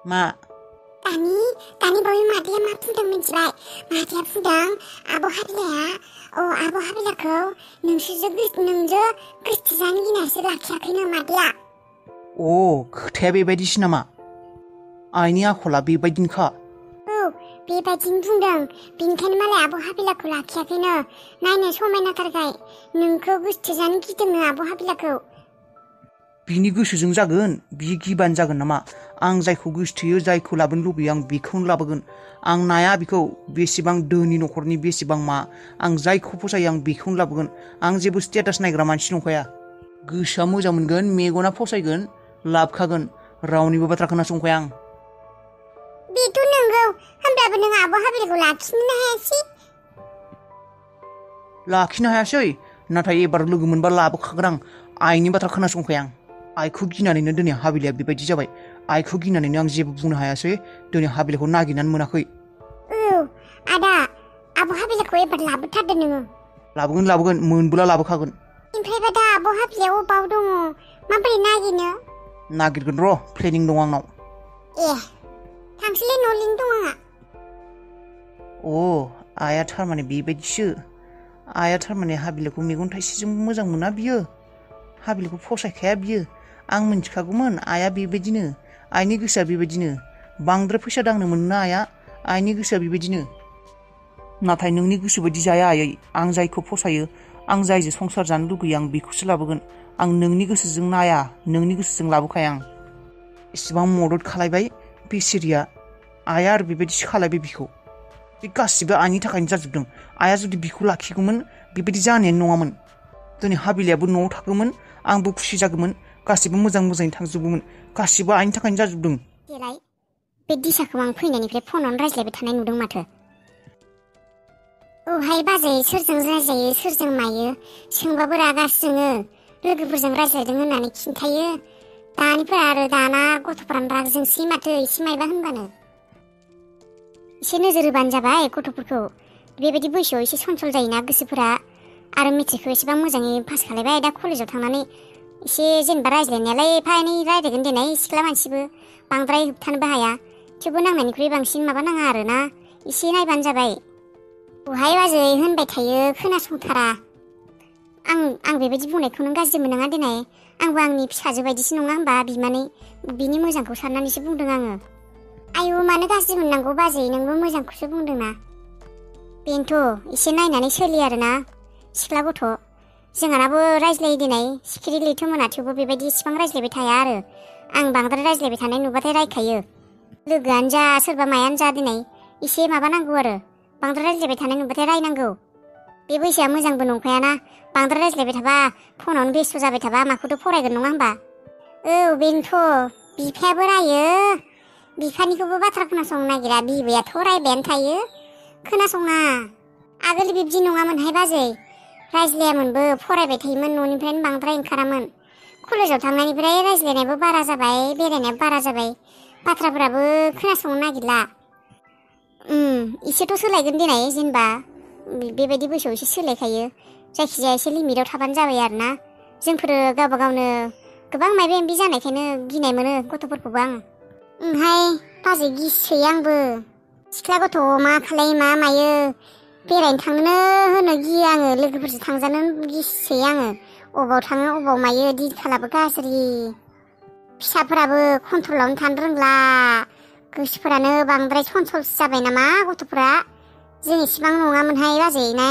मा दानि बावै मादैया मा बुंदों मिथिबाय? मादैया बुंदों आब' हाबिलाखौ नोंजो गोसथो जानो गिनासो लाखियाखैनो मादैया। अ खोथाया बेबायदिसो नामा? आइनि आखला बेबायदिनोखा। औ बेबायदिनो बुंदों। बेनिखायनो मालाय आब' हाबिलाखौ लाखियाखैनो। नायनो समायनाथारखाय नोंखौ गोसथो जानो गिदोंनो आब' हाबिलाखौ। बिनि गोसोजों जागोन, बि गिबानो जागोन नामा? आं जायखौ गोसथोयो, जायखौ लाबोनो लुबैयो आं बेखौनो लाबोगोन। आं नाया बिखौ बेसेबां धोनि न'खरनि बेसेबां मा। आं जायखौ फसायो आं बेखौनो लाबोगोन। आं जेबो स्टेटास नायग्रा मानसि नंखाया। गोसोआ मोजां मोनगोन, मेगना फसायगोन, लाबोखागोन। रावनिबो बाथ्रा खोनासंखाया आं। बेथ' नंगौ, होमब्लाबो नों आब' हाबिलाखौ लाखिनोनो हायासै। लाखिनो हायासै, नाथाय एबार लोगो मोनबा लाबोखागोन आं। आइनि बाथ्रा खोनासंखाया आं। आइखौ गिनानैनो दिनै हाबिलाया बेबायदि जाबाय। आइखौ गिनानैनो आं जेबो बुंनो हायासै। दिनै हाबिलाखौ नागिरनानै मोनाखै। औ आदा, आब' हाबिलाखौ एबार लाबोथारदो नोङो। लाबोगोन, मोनबोला लाबोखागोन। ओमफ्रायबा दा आब' हाबिलाया अबाव दङ? माबोरै नागिरनो? नागिरगोन र', प्लेनिं दं आंनाव। ए, थांसैलै न' लिंनो दं आंहा। अ आइया थारमाने बेबायदिसो। आइया थारमाने हाबिलाखौ मेगन थाइसेजोंबो मोजां मोना बियो। हाबिलाखौ फसायखाया बियो। आं मिन्थिखागौमोन आइया बेबायदिनो। आइनि गोसोआ बेबायदिनो। बांद्राय फैसा दांनो मोनोना आइया। आइनि गोसोआ बेबायदिनो। नाथाय नोंनि गोसो बायदि जाया आयै। आं जायखौ फसायो, आं जायजों संसार जानो लुगैयो आं बेखौसो लाबोगोन। आं नोंनि गोसोजों नाया, नोंनि गोसोजों लाबोखाया आं। इसिबां मदद खालायबाय बे सिरिया। आइया आरो बेबायदिसो खालायबाय बिखौ। बे गासिबो आइनि थाखायनो जाजोबदों। आइया जुदि बिखौ लाखिगौमोन बेबायदि जानायानो नङामोन। दिनै हाबिलायाबो न'आव थागौमोन, आंबो खुसि जागौमोन, गासिबो मोजाङै थांजोबगौमोन। गासिबो आइनि थाखायनो जाजोबदों। देलाय, बे दिसाखौ आं फैनायनिफ्राय फनावनो रायज्लायबाय थानाय नुदों माथो। औहाय बाजै, सोरजों रायज्लायो, सोरजों मायो सोंबाबो रागासो जोङो। लोगोफोरजों रायज्लायदों होननानै खिन्थायो। दाना गथ'फ्रानो राग जोंसै माथो एसे मायबा होनबानो। एसे नोजोर होबानो जाबाय गथ'फोरखौ। बेबायदि बैसोआव एसे सनसल जायोना गोसोफोरा। आरो मेट्रिकखौ एसेबां मोजाङै पास खालायबाय, दा कलेजाव थांनानै एसे जेनेबा रायज्लायनायालाय एफा एनै रायज्लायगोन देनाय, सिख्ला मानसिबो बांद्राय होबथानोबो हाया। थेवबो नांनायनिख्रुइ बांसिन माबा नाङा आरोना, एसे नायबानो जाबाय। बहाय बाजै होनबाय थायो, खोनासंथारा। आं बेबायदि बुंनायखौ नों गाज्रि मोननाङा देनाय। आंबो आंनि फिसाजो बायदिसो नङा होमबा बिमानै। बिनि मोजांखौ साननानैसो बुंदों आङो। आयु, मानो गाज्रि मोननांगौ बाजै, नोंबो मोजांखौसो बुंदोंना। बेनोथ' एसे नायनानै सोलि आरोना, सिख्ला गथ'। जोंहानाबो रायज्लायो देनाय, सिखिरि लैथो मोना, थेवबो बेबायदि इसिबां रायज्लायबाय थाया आरो। आं बांद्राय रायज्लायबाय थानाय नुबाथाय रायखायो। लोगोआनो जा सोरबा मायानो जा देनाय एसे माबा नांगौ आरो। बांद्राय रायज्लायबाय थानाय नुबाथाय रायनांगौ। बे बैसोआ मोजांबो नंखायाना, बांद्राय रायज्लायबाय थाबा, फनावनो बेस्थ' जाबाय थाबा माखौथ' फरायगोन नङा होमबा? औ बेनोथ', बिफायाबो रायो। बिफानिखौबो बाथ्रा खोनासंनो नागिरा, बिबैयाथ' रायबायानो थायो। खोनासङा। आगोल बिब्दि नङामोनहाय बाजै। रायज्लायामोनबो, फरायबाय थायोमोन, न'निफ्रायनो बांद्राय ओंखारामोन। कलेजाव थांनायनिफ्राय रायज्लायनायाबो बारा जाबाय, बेरायनायाबो बारा जाबाय। बाथ्राफोराबो खोनासंनो नागिरला। एसेथ' सोलायगोन देनाय, जेनेबा बेबायदि बैसोआव एसे सोलायखायो। जायखिजाया एसे लिमिटाव थाबानो जाबाय आरोना। जोंफोरो गावबा गावनो गोबां मायबा मायबि जानायखायनो गिनाय मोनो गथ'फोरखौबो आं। ओंहाय बाजै, गिसोयो आंबो। सिख्ला गथ' मा खालायो मा मायो, बेरायनो थांनो होनो गियो आङो, लोगोफोरजों थांजानो गिसोयो आङो। अबाव थाङो अबाव मायो दिनखालाबो गाज्रि। फिसाफोराबो कन्ट्रलावनो थानो रोंला। गोसोफोरानो बांद्राय सनसलसो जाबाय नामा गथ'फोरा। जों इसिबां नङामोनहाय बाजै ना?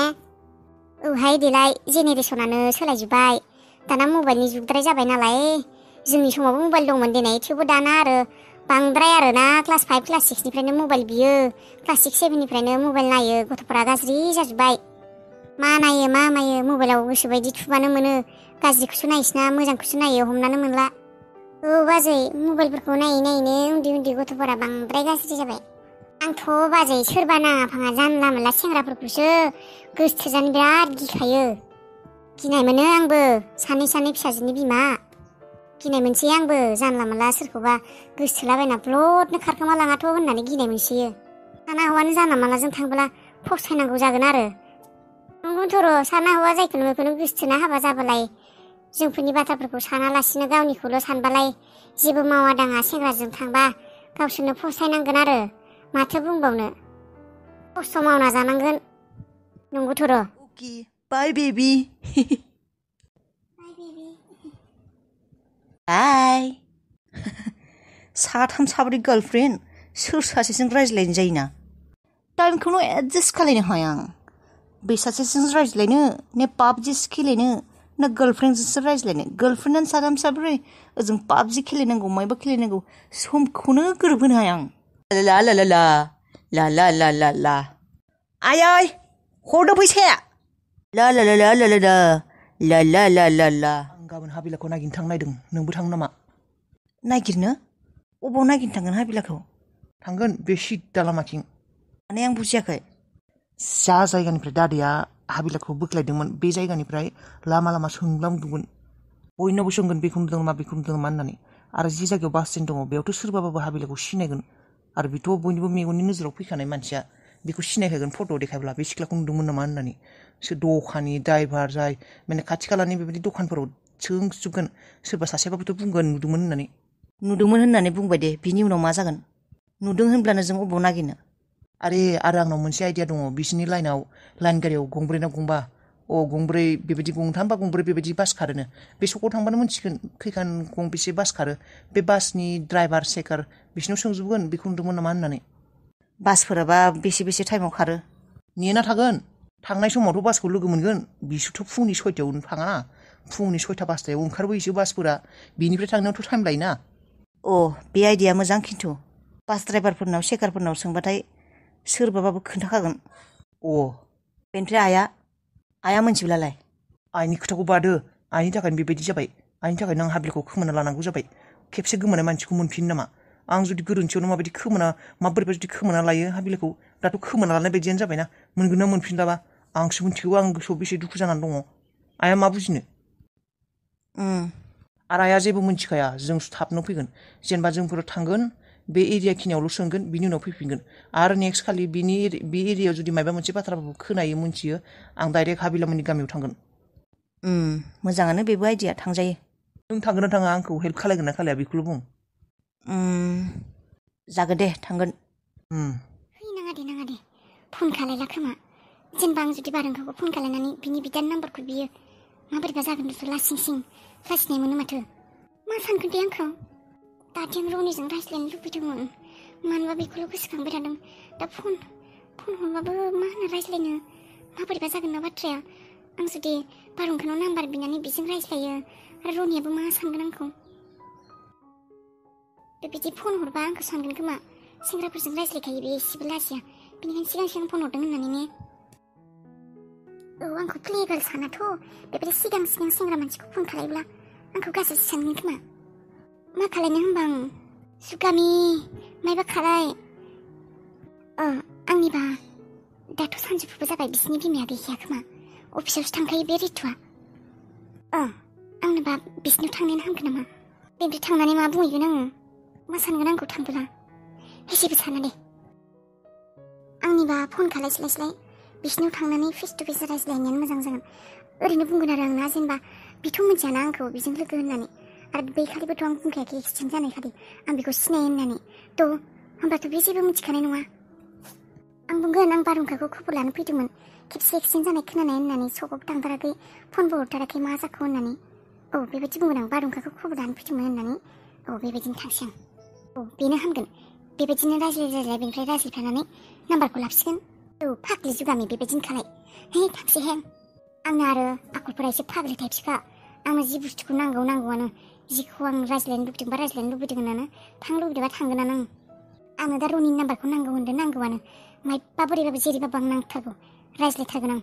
औहाय देलाय, जेनेरेसनानो सोलायजोब्बाय। दाना मबाइलनि जुगद्राय जाबाय नालाय। जोंनि समावबो मबाइल दंमोन देनाय, थेवबो दाना आरो बांद्राय आरोना, क्लास 5 क्लास 6निफ्रायनो मबाइल बियो। क्लास 6 7निफ्रायनो मबाइल नायो। गथ'फोरा गाज्रि जाजोब्बाय। मा नायो मा मायो, मबाइलाव गोसोबायदि थुबानो मोनो। गाज्रिखौसो नायसैना मोजांखौसो नायो, हमनानो मोनला। औ बाजै, मबाइलफोरखौ नायै नायैनो उन्दै उन्दै गथ'फोरा बांद्राय गाज्रि जाबाय। आंथ' बाजै सोरबा नाङा फाङा जानला मोनला सेंग्राफोरखौसो गोसथोजानो बिराद गिखायो। गिनाय मोनो आंबो, सानै फिसाजोनि बिमा। गिनाय मोनसै आंबो, जानला मोनला सोरखौबा गोसथोलाबायना ब्लदनो खारखोमा लाङाथ' होननानै गिनाय मोनसैयो। साना हौवानो जानला मोनलाजों थांबोला फसायनांगौ जागोन आरो। नंगौथ' र', साना हौवा जायखौनो मेखौनो गोसथोना हाबा जाबालाय, जोंफोरनि बाथ्राफोरखौ सानालासिनो गावनिखौल' सानबालाय जेबो मावा दाङा सेंग्राजों थांबा गावसोरनो फसायनांगोन आरो माथो बुंबावनो खस्थ' मावना जानांगोन नंगौथ' र' अके बाय बेबी बाय साथाम साब्रै गार्लफ्रेन्ड सोर सासेजों रायज्लायनो जायोना टाइमखौनो एडजास्ट खालायनो हाया आं बे सासेजों रायज्लायनो ने पाबजिसो गेलेनो ना गार्लफ्रेन्डजोंसो रायज्लायनो गार्लफ्रेन्डआनो साथाम साब्रै ओजों पाबजि गेलेनांगौ मायबा गेलेनांगौ समखौनो गोरोबहोनो हाया आं ला ला ला ला ला ला ला ला ला आयै हरदो फैसाया ला ला ला ला ला ला ला ला ला ला ला आं गाबोन हाबिलाखौ नागिरनो थांनो नायदों नोंबो थांनो नामा नागिरनो अबाव नागिरनो थांगोन हाबिलाखौ थांगोन बे सिद्दा लामाथिं माने आं बुजियाखै जा जायगानिफ्राय दादैया हाबिलाखौ बोख्लायदोंमोन बे जायगानिफ्राय लामा लामा सोंलांदोंमोन बयनावबो सोंगोन बेखौ नुदों नामा बेखौ नुदों नामा होननानै आरो जि जायगायाव बास स्टेन्ड दङ बेयावथ' सोरबाबाबो हाबिलाखौ सिनायगोन आरो बेथ' बयनिबो मेगननि नोजोराव फैखानाय मानसिया बेखौ सिनायखागोन फट' देखायब्ला बे सिख्लाखौ नुदोंमोन नामा होननानै सोर दखानि ड्राइभार जाय माने खाथि खालानि बेबायदि दखानफोराव सोंजोबगोन सोरबा सासेबाबोथ' बुंगोन नुदोंमोन होननानै बुंबाय दे बिनि उनाव मा जागोन नुदों होनब्लानो जों अबाव नागिरनो आरो आंनाव मोनसे आइडिया दङ बिसिनि लाइन गारियाव गंब्रै ना गंबा गंब्रै बेबायदि गंथाम बा गंब्रै बेबायदि बास खारोनो बे सकाव थांबानो मोनथिगोन खैखान गंबेसे बास खारो बे बासनि ड्राइभार चेकार बिसिनाव सोंजोबगोन बेखौ नुदोंमोन नामा होननानै बासफोराबा बेसे टाइमाव खारो नेना थागोन थांनाय समावथ' बासखौ लोगो मोनगोन बिसोरथ' फुंनि 6टायावनो थाङा फुंनि 6टा 5टायाव ओंखारबोयोसो बासफोरा बेनिफ्राय थांनायावथ' टाइम लायोना बे आइडिया मोजां खिन्थु बास ड्राइभारफोरनाव चेकारफोरनाव सोंबाथाय सोरबाबाबो खोन्थाखागोन बेनिफ्राय आइया मोनथिब्लालाय आइनि खोथाखौ बादो आइनि थाखायनो बेबायदि जाबाय आइनि थाखायनो आं हाबिलखौ खोमाना लानांगौ जाबाय खेबसे गोमानाय मानसिखौ मोनफिनो नामा आं जुदि गोरोन्थियावनो माबोरैबा जुदि खोमाना लायो हाबिलखौ दाथ' खोमाना लानाय बायदियानो जाबायना मोनगोन ना मोनफिनलाबा आंसो मिथिगौ आं गोसोआव बेसे दुखु जानानै दङ आइया मा बुजिनो आरो आइया जेबो मिथिखाया जों थाबनो फैगोन जेनेबा जोंफोर थांगोन बे एरिया खिनियावल' सोंगोन बिनि उनाव फैफिनगोन आरो नेक्स्ट खालि बे एरियायाव जुदि माबा मोनसे बाथ्राफोरखौ खोनायो मोनथियो आं डाइरेक्ट हाबिलामोननि गामियाव थांगोन मोजाङानो बेबो आइडिया थांजायो नों थांगोन ना थाङा आंखौ हेल्प खालायगोन ना खालाया बेखौल' बुं जागोन दे थांगोन नाङा दे फन खालायला खोमा जेनेबा आं जुदि बारहुंखाखौ फन खालायनानै बिनि बिदानि नाम्बारखौ बियो माबोरैबा जागोन बेखौ लासिं लासिनाय मोनो माथो मा सानगोन दे आंखौ दाथ' आं रनिजों रायज्लायनो लुबैदोंमोन मानोबा बेखौल' गोसोखांबाय थादों दा फन हरबाबो मा होनो रायज्लायनो माबोरैबा जागोन ना बाथ्राया आं जुदि बारहुंखानाव नाम्बार बिनानै बेजों रायज्लायो आरो रनियाबो मा सानगोन आंखौ बेबायदि फन हरबा आंखौ सानगोन खोमा सेंग्राफोरजों रायज्लायखायो बे एसेबो लाजिया बेनिखायनो सिगां फन हरदों होननानै ने आंखौ प्लेगार सानाथ' बेबायदि सिगां सेंग्रा मानसिखौ फन खालायब्ला आंखौ गाज्रिसो सानगोन खोमा मा खालायनो होनबा आं सुगामि मायबा खालाय आंनिबा दाथ' सानजौफुबो जाबाय बिसिनि बिमाया गैखाया खोमा अफिसावसो थांखायो बे रितुआ आंनोबा बिसिनाव थांनायानो हामगोन नामा बेनिफ्राय थांनानै मा बुंहैगोन आङो मा सानगोन आंखौ थांबोला जेबो साना दे आंनिबा फन खालायस्लाय बिसिनाव थांनानै फेस टु फेस रायज्लायनायानो मोजां जागोन ओरैनो बुंगोन आरो आंना जेनेबा बेथ' मिथियाना आंखौ बेजों लोगो होननानै आरो बै खालिबोथ' आं बुंखायाखै एक्सिडेन्ट जानाय खालि आं बेखौ सिनायो होननानै होमबाथ' बे जेबो मिथिखानाय नङा आं बुंगोन आं बारहुंखाखौ खबर लानो फैदोंमोन खेबसे एक्सिडेन्ट जानाय खोनानाय होननानै सकावबो थांथाराखै फनबो हरथाराखै मा जाखो होननानै बेबायदि बुंगोन आं बारहुंखाखौ खबर लानो फैदोंमोन होननानै बेबायदिनो थांसै आं बेनो हामगोन बेबायदिनो रायज्लाय बेनिफ्राय रायज्लायफानानै नाम्बारखौ लाबसिगोन फाग्लि जुगामि बेबायदिनो खालाय थांसै आंनो आरो आखलफोरा एसे फाग्लि टाइपसोखा आंनो जि बुस्थुखौ नांगौआनो जिखौ आं रायज्लायनो लुबैदों होननानै थांनो लुबैदोंबा थांगोनानो आंनो दा रनिनि नाम्बारखौ नांगौआनो मायबा बोरैबाबो जेरैबाबो आं नांथारगौ रायज्लायथारगोन आं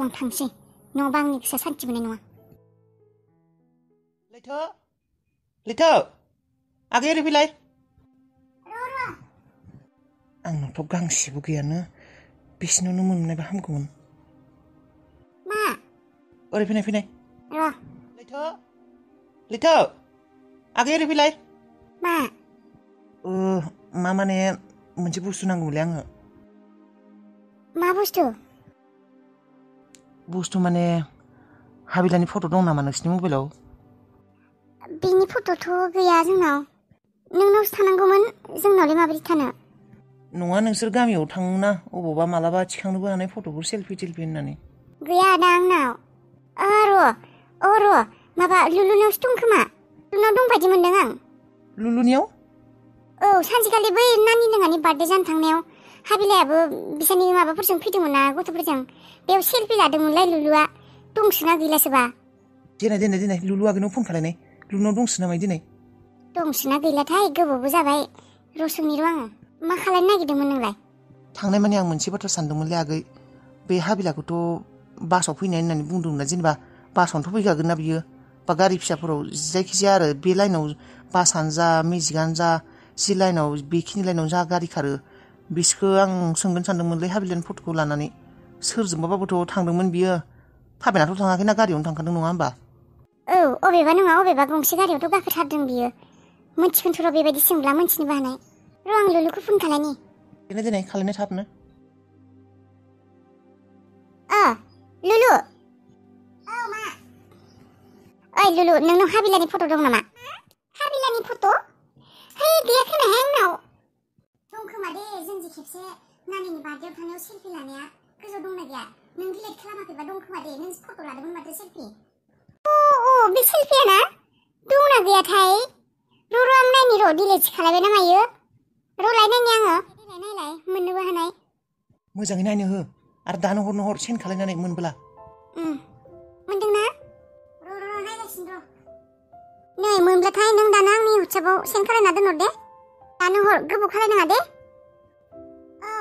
आं थांसै नङाबा आंनि गोसोआ सान्थि मोननाय नङा लैथो आगै ओरै फैलाय आंनावथ' गांसेबो गैयानो बिसिनावनो मोननायबा हामगौमोन मा ओरै फैनाय लैथो आगै ओरै फैलाय मा माने मोनसे बुस्थु नांगौमोनलै आंनो मा बुस्थु माने हाबिलानि फट' दं नामा नोंसिनि मबाइलाव बेनि फट'थ' गैया जोंनाव नोंनावसो थानांगौमोन जोंनावलाय माबोरै थानो नङा नोंसोर गामियाव थाङोना अबावबा मालाबा थिखांनोबो हानाय फट'फोर सेल्फि होननानै गैया दा आंनाव र' माबा लुलुनावसो दं खोमा लुलुनाव दं बायदि मोनदों आं लुलुनियाव औ सानसेखालि बै नानि लोङानि बार्थडे जानो थांनायाव हाबिलायाबो बिसानि माबाफोरजों फैदोंमोन ना गथ'फोरजों बेयाव सेल्फि लादोंमोनलाय लुलुआ दंसोना गैलासोबा दिनै लुलु आगैनाव फन खालायनाय लुलुनाव दंसो नामा दिनै दंसोना गैलाथाय गोबावबो जाबाय रसुंनि र' आङो मा खालायनो नागिरदोंमोन नोंलाय थांनाय माने आं मोनसे बाथ्रा सानदोंमोनलै आगै बे हाबिलाखौथ' बासाव फैनाय होननानै बुंदोंमोन ना जेनेबा बासावनोथ' फैखागोन ना बियो बा गारि फिसाफोराव जायखिजाया आरो बे लाइनाव बासानो जा मेजिकआनो जा जि लाइनाव बेखिनि लाइनाव जा गारि खारो बिसोरखौ आं सोंगोन सानदोंमोनलै हाबिलानि फट'खौ लानानै सोरजोंबाबोथ' थांदोंमोन बियो थाबायनाथ' थाङाखैना गारियावनो थांखादों नङा होमबा औ अबेबा नङा अबेबा गंसे गारियावथ' गाखोथारदों बियो मोनथिगोनथ' र' बेबायदि सोंब्ला मोनथिनोबो हानाय र' आं लुलुखौ फन खालायनि दिनै खालायनो थाबनो लुलु औ मा ओइ लुलु नोंनाव हाबिलानि फट' दं नामा हाबिलानि फट' है गैया खोनाहाय आंनाव दं खोमा दे जों जे खेबसे नानिनि बार्थडेआव थांनायाव सेल्फि लानाया गोजौ दंना गैया नों डिलिट खालामाखैबा दं खोमा दे नों फट' लादोंमोन माथो सेल्फि बे सेल्फिया ना दंना गैयाथाय र' आं नायनि र' डिलिट खालायबाय ना मायो र'लाय नायनि आङो नायलाय मोननोबो हानाय मोजाङै नायनो हो आरो दानो हर सेन्ड खालायनानै मोनबोला मोनदोंना र' नायगासिनो र' नै मोनब्लाथाय नों दानो आंनि WhatsAppआव सेन्ड खालायना दोनहर दे दानो हर गोबाव खालायनाङा दे औ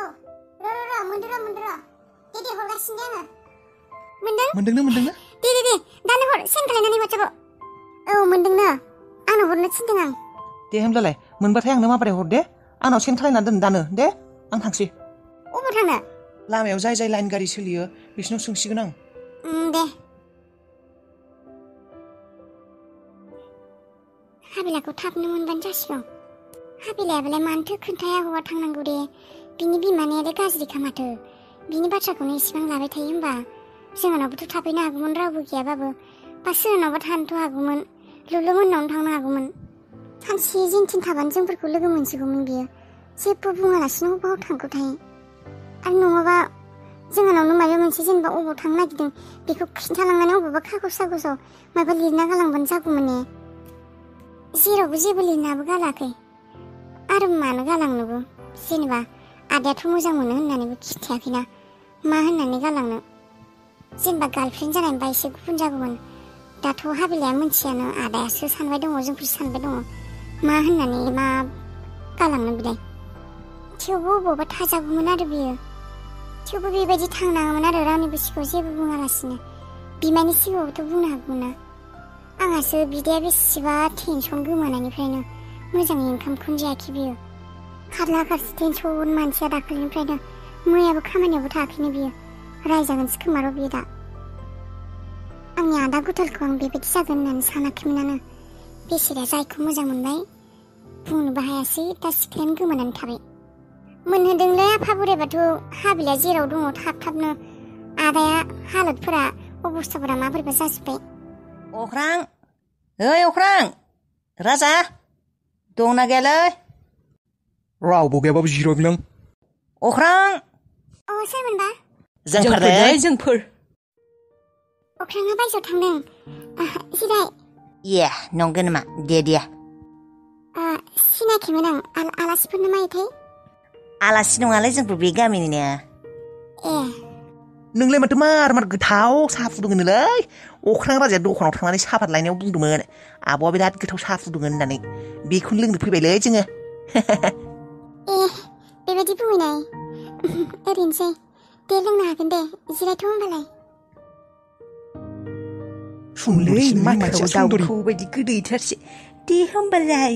र' मोनदो र' दे हरगासिनो दे आङो मोनदों दे दानो हर सेन्ड खालायनानै WhatsAppआव औ मोनदोंनो आंनो हरनो थिनदों आं दे होमब्लालाय मोनबाथाय आंनो माबारै हर दे आंनाव सेन्ड खालायना दोन दानो दे आं थांसै अबाव थांनो लामायाव जाय लाइन गारि सोलियो बिसिनाव सोंसिगोन आं दे हाबिलाखौ थाबनो मोनबानो जासिगौ हाबिलायाबालाय मानोथो खोन्थाया हौवा थांनांगौ दे बिनि बिमानियालाय गाज्रिखा माथो बिनि बाथ्राखौनो इसेबां लाबाय थायो होमबा जोंनावबोथ' थाफैनो हागौमोन रावबो गैयाबाबो बा सोरनावबा थानोथ' हागौमोन लुलु मोननावनो थांनो हागौमोन सानसे जिन्थिन थाबानो जोंफोरखौ लोगो मोनसिगौमोन बियो जेबो बुङालासिनो बबाव थांगौथाय आरो नङाबा जोंनावनो माबा मोनसे जेनेबा अबाव थांनो नागिरदों बेखौ खिन्थालांनानै अबावबा खागज सागजाव माबा लिरना गालांबानो जागौमोन ने जेरावबो जेबो लिरनाबो गालाखै आरो मानो गालांनोबो जेनेबा आदायाथ' मोजां मोनो होननानैबो खिन्थायाखैना मा होननानै गालांनो जेनेबा गार्लफ्रेन्ड जानायबा एसे गुबुन जागौमोन दाथ' हाबिलाया मोनथियानो आदायासो सानबाय दङ जोंफोर सानबाय दङ मा होननानै मा गालांनो बिलाय थेवबो अबावबा थाजागौमोन आरो बियो थेवबो बेबायदि थांनाङामोन आरो रावनिबो सिगाङाव जेबो बुङालासिनो बिमानि सिगाङावथ' बुंनो हागौमोन ना आंहासो बिदाया बेसेबा टेनसन गोमानायनिफ्रायनो मोजाङै ओंखामखौनो जायाखै बियो खारला खारसि टेनसन मानसिया दाखालिनिफ्रायनो मैयाबो खामानियावबो थायाखैनो बियो रायजागोनसो खोमा र' बियो दा आंनि आदा गुथालखौ आं बेबायदि जागोन होननानै सानाखैमोनानो बेसेरा जायखौ मोजां मोनबाय बुंनोबो हायासै दा सिख्लायानो गोमानानै थाबाय मोनहोदोंलै आफा बोराइ बाथौ हाबिला जेराव दङ थाबनो आदाया हालोदफोरा अबस्थाफोरा माबोरैबा जाजोब्बाय अख्रां ओइ अख्रां राजा दंना गैयालै रावबो गैयाबाबो जिरायदों नों अख्रां सोरमोनबा जोंफोर अख्राङा बायजोआव थांदों जिराय ए नंगौ नामा दे सिनायाखैमोन आं आलासिफोरनो मायोथाय आलासि नङालै जोंफोर बे गामिनिनो नोंलाय माथो मार गोथाव साहा फुदुङोनोलै अख्रां राजाया दखानाव थांनानै साहापात लायनायाव बुंदोंमोन आब'आ बिराद गोथाव साहा फुदुङो होननानै बेखौनो लोंनो फैबायलै जोङो बेबायदि बुंनाय ओरैनोसै दे लोंनो हागोन दे जिरायथ' होनबालाय सुनलै माथोआव दाउखौ बायदि गोदैथारसै दे होमबालाय